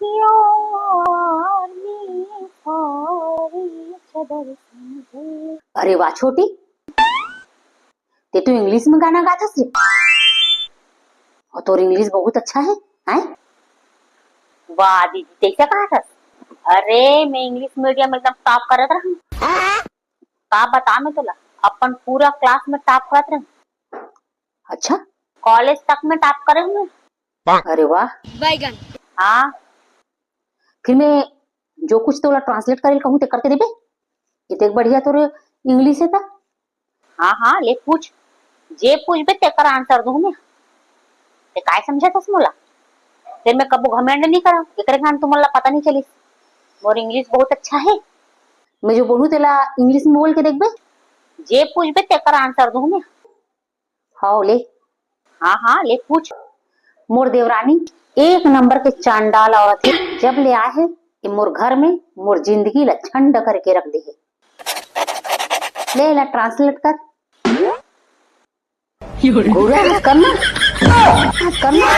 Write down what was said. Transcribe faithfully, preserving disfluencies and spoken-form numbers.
Army for each other someday। अरे वाह छोटी, ते तो इंग्लिश में गाना गाथस रे, और तोर इंग्लिश बहुत अच्छा है, हैं? वाह दीदी, तइसे कहाथस? अरे, मैं इंग्लिश मीडियम एकदम टॉप करत रहूं। का बता मैं तोला, अपन पूरा क्लास में टॉप करत रहूं। अच्छा, कॉलेज तक में टॉप करे हूं मैं। अरे वाह। बैगन। हाँ, फिर मैं जो कुछ तोला ट्रांसलेट करे कहूँ ते करके देबे? इतेक बढ़िया तोर इंग्लिश है ता। हाँ हाँ, ले पूछ, जे पूछबे तेकर आंसर दूं मैं। ते काय समझथस मोला? फिर मैं कबो घमंड नहीं करा, एकरे कारण तुमन ला पता नहीं चलिस। मोर इंग्लिश बहुत अच्छा है। मैं जो बोलूं तेला इंग्लिश में बोल के देखबे? जे पूछबे तेकर आंसर दूं मैं। हाव ले। हाँ हाँ, ले पूछ। मोर देवरानी एक नंबर के चांडाल औरत हे। जब ले आए हे ये मोर घर में, मोर जिंदगी ला झंड करके रख दे हे। ले ला ट्रांसलेट कर। घूरा मत करना, मत करना।